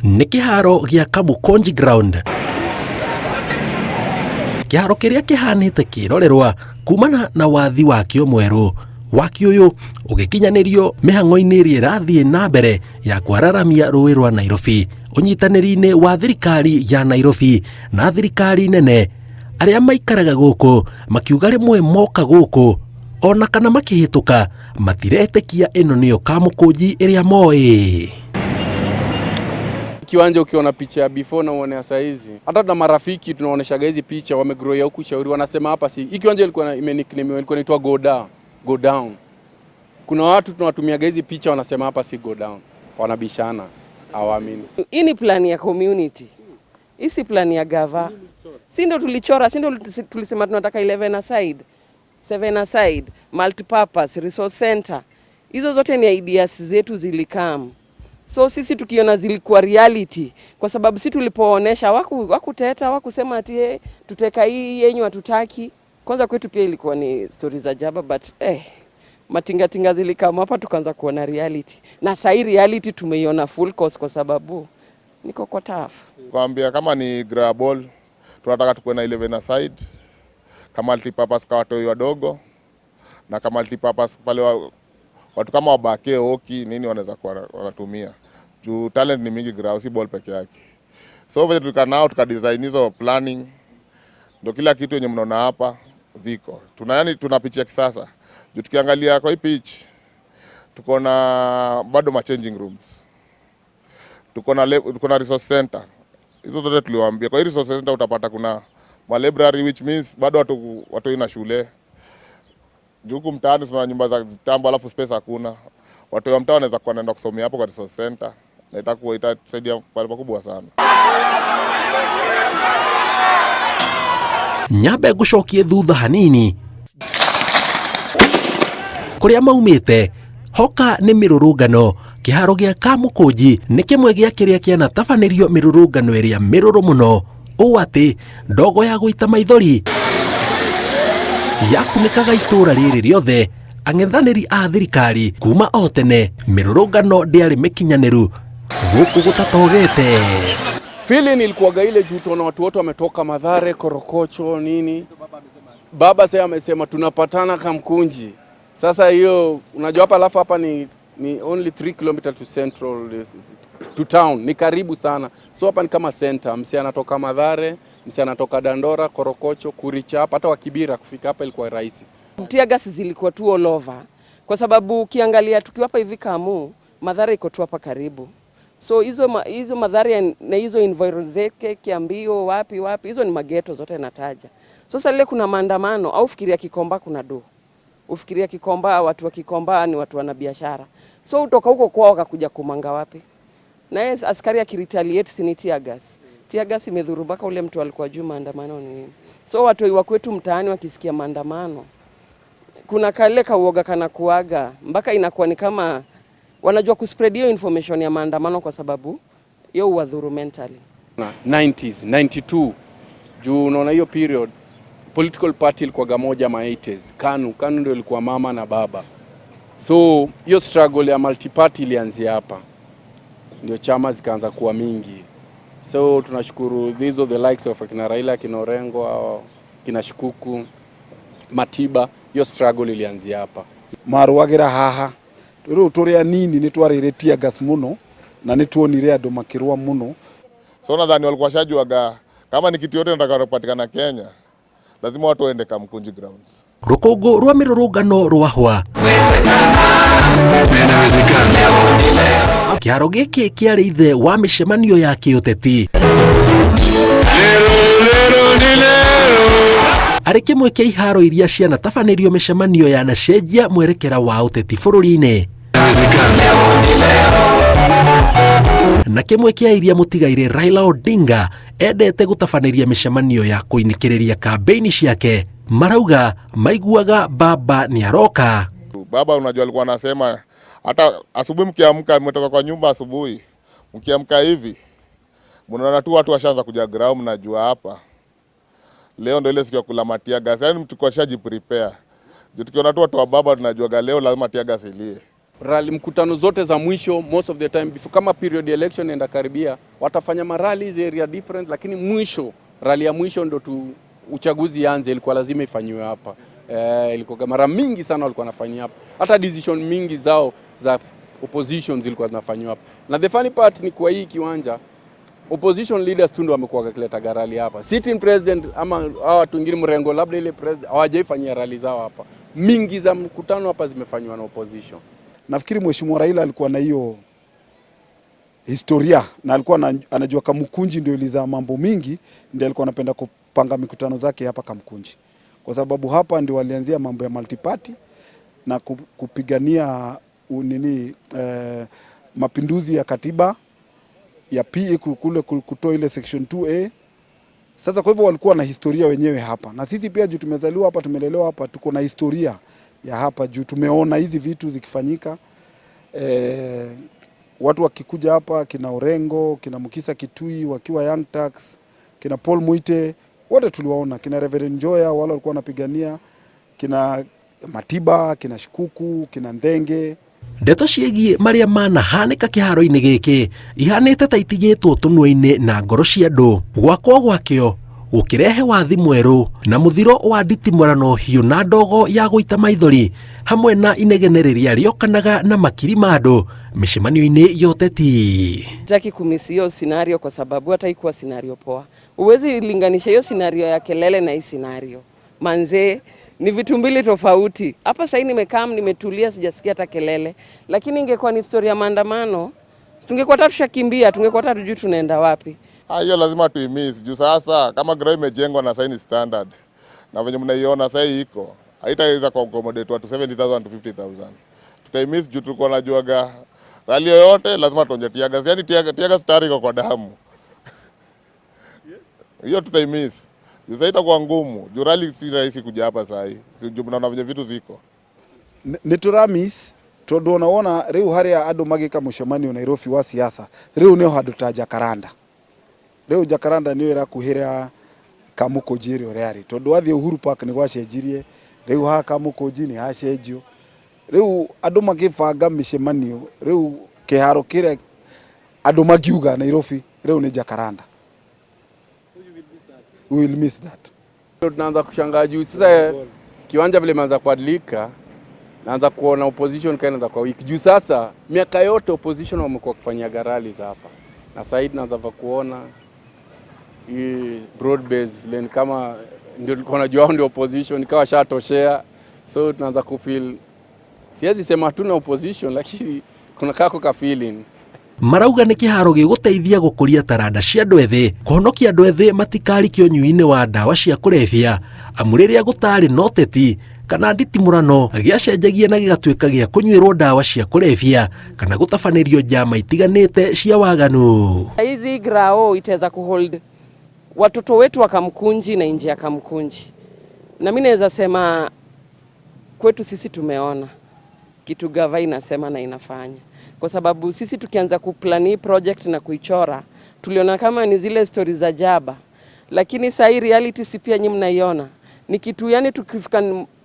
Nĩ kĩharo gĩa Kamukunji Ground, kĩharo kĩrĩa kĩhanĩte kĩrorerwa kumana na wathi wakĩo mwerũ. Waki ũyũ ũgĩkinyanĩrio mĩhang'o-inĩ ĩrĩa ĩrathiĩ na mbere ya kwararamia rũĩ rwa Nairobi, ũnyitanĩri-inĩ wa thirikari ya Nairobi na thirikari nene. Arĩa maikaraga gũkũ makiuga rĩmwe moka gũkũ ona kana makĩhĩtũka matiretĩkia ĩno nĩyo Kamũkũnji ĩrĩa moĩ. Kiwanja ukiona picha ya before na uone saa hizi, hata tuna marafiki tunaoneshaga hizi picha, wamegrow huku Shauri, wanasema hapa si hii kiwanja ilikuwa imenickname, ilikuwa inaitwa go down, go down. Kuna watu tunawatumiaga hizi picha wanasema hapa si go down, wanabishana, hawaamini. Hii ni plan ya community, hii si plan ya gava. Si ndio tulichora, si ndio tulisema tunataka 11 aside, 7 aside, multipurpose, resource center. Hizo zote ni ideas zetu zilicome. So sisi tukiona zilikuwa reality, kwa sababu si tulipoonesha wakuteta, wakusema ati hey, tuteka hii yenyu hatutaki. Kwanza kwetu pia ilikuwa ni stories za jaba, but matingatinga zilicome hapa tukaanza kuona reality, na sahii reality tumeiona full course kwa sababu niko kwa tough. Kwambia kama ni grab ball tunataka tukuwe na 11 aside kama multipurpose kwa watoi wadogo na kama multipurpose pale watu kama wabake hockey nini wanaweza kuwa wanatumia juu talent ni mingi ground, si ball peke yake. So vile tulikaa nao tukadesign hizo planning, ndio kila kitu yenye mnaona hapa ziko tuna, yani tuna pitch ya kisasa juu tukiangalia kwa hii pitch tuko na bado ma changing rooms, tuko na resource center. Hizo zote tuliwaambia. Kwa hii resource center utapata kuna ma library, which means bado watu ina shule juu huku mtaani tuna nyumba za kitambo, alafu space hakuna. Watu wa mtaa wanaweza kuwa wanaenda kusomea hapo kwa resource center na itakuwa itasaidia pale pakubwa sana. Nyambe ngũcokie thutha hanini kũrĩa maumĩte hoka nĩ mĩrũrũngano. Kĩharo gĩa Kamũkũnji nĩ kĩmwe gĩa kĩrĩa kĩanatabanĩrio mĩrũrũngano ĩrĩa mĩrũrũ mũno, ũũ atĩ ndogo ya gũita maithori yakunĩkaga itũũra rĩrĩ rĩothe. Ang'ethanĩri a thirikari kuma o tene mĩrũrũngano ndĩarĩ mĩkinyanĩru gũkũ gũtatogete. Feeling ilikuwaga ile juu tunaona watu wote wametoka Mathare, Korokocho nini. Baba sasa amesema tunapatana Kamkunji. Sasa hiyo unajua hapa, alafu hapa ni only 3 km to central to town, ni karibu sana. So hapa ni kama center, msi anatoka Mathare, msi anatoka Dandora, Korokocho, Kuricha, hapa hata Wakibira kufika hapa ilikuwa rahisi. Tear gas zilikuwa tu all over, kwa sababu ukiangalia tukiwa hapa hivi Kamu, Mathare iko tu hapa karibu. So hizo Mathare na hizo environment zake Kiambio wapi wapi, hizo ni mageto zote nataja. So sasa ile kuna maandamano au fikiria Kikomba kuna do. Ufikiria Kikomba, watu wa Kikomba ni watu wana biashara. So utoka huko kwao wakakuja kumanga wapi? Na yeye askari akiretaliate si ni tear gas. Tear gas imedhuru mpaka ule mtu alikuwa juu maandamano ni nini. So watu wa kwetu mtaani wakisikia maandamano, kuna kale kauoga kana kuaga mpaka inakuwa ni kama wanajua kuspread hiyo information ya maandamano kwa sababu hiyo huwadhuru mentally. 90s, 92 juu unaona hiyo period political party ilikuwa moja ma 80s. KANU ndio ilikuwa mama na baba. So hiyo struggle ya multi party ilianzia hapa, ndio chama zikaanza kuwa mingi. So tunashukuru these are the likes of kina Raila, kina Orengo, kina Shikuku, Matiba, hiyo struggle ilianzia hapa. Marũagĩra haha rĩu tũrĩ anini nĩ twarĩire tear gas mũno na nĩ tuonire andũ makĩrũa mũno. So nadhani walikuwa washajuaga kama ni kitu yote nataka kupatikana Kenya lazima watu waende Kamkunji grounds. Rũkũngũ rwa mĩrũrũngano rwahwa, kĩharo gĩkĩ kĩarĩ ithe wa mĩcemanio ya kĩũteti, arĩ kĩmwe kĩa iharo iria cianatabanĩrio mĩcemanio yanacenjia mwerekera wa ũteti bũrũri-inĩ, na kĩmwe kĩa iria mũtigaire Raila Odinga endete gũtabanĩria mĩcemanio ya kũinĩkĩrĩria kambeini ciake. Marauga maiguaga baba nĩ aroka. Baba unajua alikuwa anasema hata asubuhi mkiamka, mmetoka kwa nyumba asubuhi, mkiamka hivi mnaona tu watu washaanza kuja ground, mnajua hapa leo ndio ile siku ya kula tear gas. Yani mtu kashaji prepare. Juu tukiona tu watu wa baba tunajuaga leo lazima tear gas ilie. Rally, mkutano zote za mwisho, most of the time before, kama period election enda karibia, watafanya marallies area different, lakini mwisho, rally ya mwisho ndo tu uchaguzi ianze, ilikuwa lazima ifanyiwe hapa. Ilikuwa mara mingi sana walikuwa wanafanyia hapa, hata decision mingi zao za opposition zilikuwa zinafanywa hapa. Na the funny part ni kwa hii kiwanja, opposition leaders tu ndo wamekuwa wakileta rally hapa. Sitting president ama hawa watu wengine mrengo labda ile president hawajaifanyia rally zao hapa. Mingi za mkutano hapa zimefanywa na opposition. Nafikiri Mheshimiwa Raila alikuwa na hiyo historia na alikuwa anajua Kamukunji ndio ilizaa mambo mingi, ndio alikuwa anapenda kupanga mikutano zake hapa Kamukunji, kwa sababu hapa ndio walianzia mambo ya multiparty na kupigania unini mapinduzi ya katiba ya PE kule kutoa ile section 2A. Sasa kwa hivyo walikuwa na historia wenyewe hapa, na sisi pia juu tumezaliwa hapa, tumelelewa hapa, tuko na historia ya hapa juu tumeona hizi vitu zikifanyika. Watu wakikuja hapa, kina Orengo, kina Mukisa Kitui wakiwa Young Turks, kina Paul Muite, wote tuliwaona, kina Reverend Njoya wale walikuwa wanapigania, kina Matiba, kina Shikuku, kina Nthenge. Ndeto ciĩgiĩ marĩa manahanĩka kĩharo-inĩ gĩkĩ ihanĩte ta itigĩtwo tũnua-inĩ na ngoro cia andũ. Gwakwo gwakĩo gũkĩrehe wathi mwerũ na mũthiro wa nditimũrano hiũ na ndogo ya gũita maithori hamwe na inegene rĩrĩa rĩokanaga na makiri ma andũ mĩcemanio-inĩ ya ũteti. Sitaki kumiss hiyo scenario kwa sababu hata ikuwa scenario poa. Uwezi linganisha hiyo scenario ya kelele na hii scenario. Manzee, ni vitu mbili tofauti. Hapa sasa nimekaa nimetulia, sijasikia hata kelele. Lakini ingekuwa ni story ya maandamano, tungekuwa hata tushakimbia, tungekuwa hata tujui tunaenda wapi. Hiyo lazima tuimiss juu sasa kama ground imejengwa na sasa ni standard na venye mnaiona sasa iko haitaweza ku accommodate watu 70,000 to 50,000. Tutaimiss juu tulikuwa najuaga rally yoyote lazima tuonje teargas, yani teargas tayari iko kwa damu. Hiyo tutaimiss. Sasa itakuwa ngumu juu rally si rahisi kuja hapa sasa hii. Si juu mnaona venye vitu ziko. Nĩ tũramiss tondũ ona wona rĩu harĩa andũ magĩka mũcemanio Nairobi wa siasa rĩu nĩho handũ ta Jacaranda. Rĩu Jacaranda nĩyo ĩrakuhĩra Kamukunji ĩrĩa ũrĩa arĩ, tondũ wathiĩ Uhuru Park nĩ gwacenjirie, rĩu haha Kamukunji nĩ hacenjio. Rĩu andũ magĩbanga mĩcemanio rĩu kĩharo kĩrĩa andũ makiuga Nairobi rĩu nĩ Jacaranda. We will miss that. Tunaanza kushangaa juu sasa kiwanja vile imeanza kubadilika, naanza kuona opposition kaanza kwa wiki juu sasa miaka yote opposition wamekuwa kufanyia rally za hapa, na sasa hivi tunaanza kuona hii broad base vile ni kama ndio tulikuwa tunajua hao ndio opposition ikawa shatoshea, so tunaanza kufeel, siwezi sema hatuna opposition, lakini kuna kako ka feeling. Marauga nĩ kĩharo gĩgũteithia gũkũria taranda cia andũ ethĩ, kũhonokia andũ ethĩ matikarikio ũnyui-inĩ wa ndawa cia kũrebia, amu rĩrĩa gũtarĩ na ũteti kana nditimũrano gĩacenjagia na gĩgatuĩka gĩa kũnyuĩrwo ndawa cia kũrebia kana gũtabanĩrio njama itiganĩte cia waganu. Hizi grao itaweza kuhold watoto wetu wa Kamkunji na nje ya Kamkunji, na mimi naweza sema kwetu sisi tumeona kitu gava inasema na inafanya, kwa sababu sisi tukianza kuplan hii project na kuichora tuliona kama ni zile stories za jaba, lakini sasa hii reality si pia nyinyi mnaiona ni kitu, yani tukifika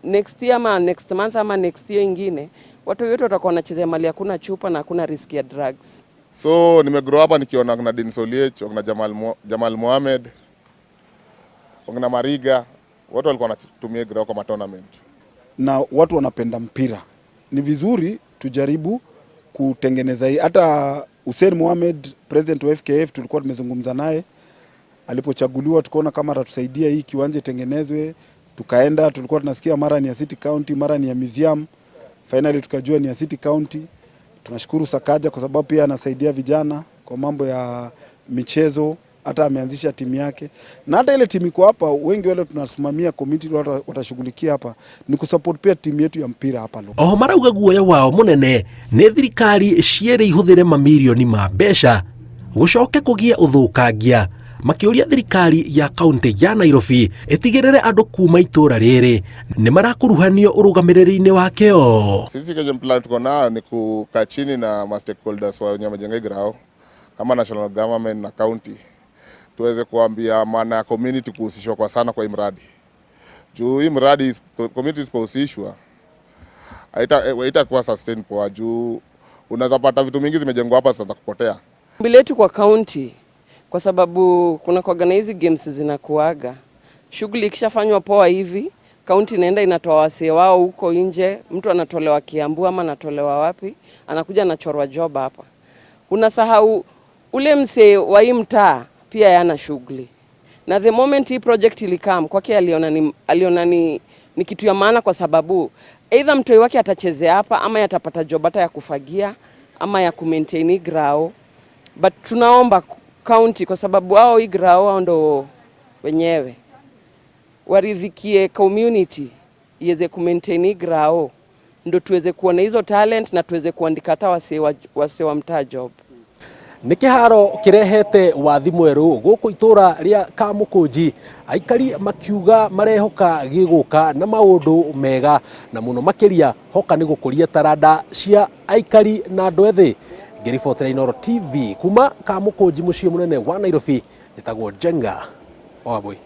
next year ama next month ama next year ingine, watu wetu watakuwa wanachezea mali, hakuna chupa na hakuna risk ya drugs. So nimegrow hapa nikiona kuna Dennis Oliech, kuna Jamal Mohamed, kuna Mariga, watu walikuwa wanatumia ground kwa tournament. Na watu wanapenda mpira. Ni vizuri tujaribu kutengeneza hii. Hata Hussein Mohamed, president wa FKF, tulikuwa tumezungumza naye alipochaguliwa, tukaona kama atatusaidia hii kiwanja itengenezwe. Tukaenda, tulikuwa tunasikia mara ni ya City County, mara ni ya museum. Finally tukajua ni ya City County. Tunashukuru Sakaja kwa sababu pia anasaidia vijana kwa mambo ya michezo, hata ameanzisha timu yake, na hata ile timu iko hapa, wengi wale tunasimamia committee watashughulikia hapa ni kusupport pia timu yetu ya mpira hapa local. Oho marauga guoya wao munene nĩ thirikari cierĩ ihũthĩre mamirioni ma mbeca gũcoke kũgĩe ũthũkangia, makĩũria thirikari ya kaunti ya Nairobi ĩtigĩrĩre andũ kuma itũra rĩrĩ nĩ marakuruhanio ũrũgamĩrĩri-inĩ wakĩo. Sisi kenye plan tuko nayo ni kukaa chini na ma stakeholders wa wenye wamejenga grao kama national government na county, tuweze kuambia maana ya community kuhusishwa kwa sana kwa hii mradi. Juu hii mradi community isipohusishwa Haitakuwa sustain poa juu unaweza pata vitu mingi zimejengwa hapa sasa kupotea. Ombi letu kwa county, kwa sababu kuna kuwaga na hizi games zinakuaga, shughuli ikishafanywa poa hivi, county inaenda inatoa wasee wao huko nje, mtu anatolewa Kiambu ama anatolewa wapi, anakuja anachorwa job hapa. Unasahau ule msee wa hii mtaa pia yana shughuli. Na the moment hii project ilicome kwake, aliona ni kitu ya maana, kwa sababu either mtoi wake atachezea hapa ama atapata job hata ya kufagia ama ya kumaintain hii grao. But tunaomba county, kwa sababu wao hii grao wao ndo wenyewe, waridhikie community iweze kumaintain hii grao, ndo tuweze kuona hizo talent na tuweze kuandika hata wasee wa mtaa job. Nĩ kĩharo kĩrehete wathi mwerũ gũkũ itũra rĩa Kamũkũnji, aikari makiuga marehoka gĩgũka na maũndũ mega na mũno makĩria hoka nĩ gũkũria taranda cia aikari na andũ ethĩ. Ngĩribotera Inooro TV kuma Kamũkũnji, mũciĩ mũnene wa Nairobi, njĩtagwo Njenga Wambui.